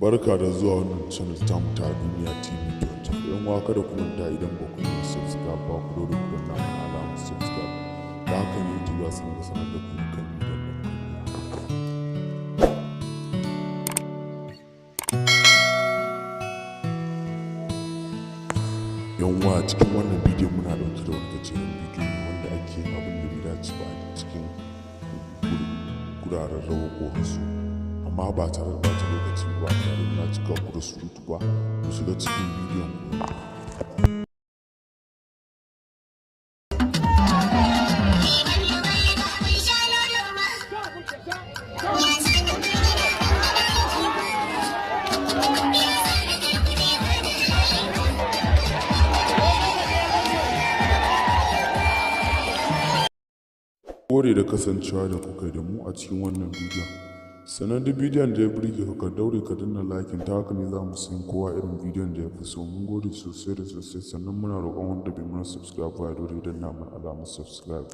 Barka da zuwa wannan channel tamu ta Duniya TV 24. Yan uwa, kada ku manta, idan ba ku yi subscribe ba, ku dole ku danna mana alamar subscribe. Da haka ne YouTube za su dinga sanar da ku dukkan bidiyon da muka yi. Yan uwa, cikin wannan bidiyon muna ɗauke da wani gajeren bidiyo ne wanda ake yin abin da bai dace ba a cikin guraren rawar ƙoroso. Amma ba tare da ɓata lokaci ba, tare da na cika ku da surutu ba, mu shiga cikin bidiyon ku. Gode da kasancewa da kuka da mu a cikin wannan bidiyon. Sannan duk bidiyon da ya burge ka, ka daure ka danna liking. Ta haka ne za mu san kowa irin bidiyon da ya fi so. Mun gode sosai da sosai. Sannan muna roƙon wanda bai mana subscribe ba, ya daure danna mana alamar subscribe.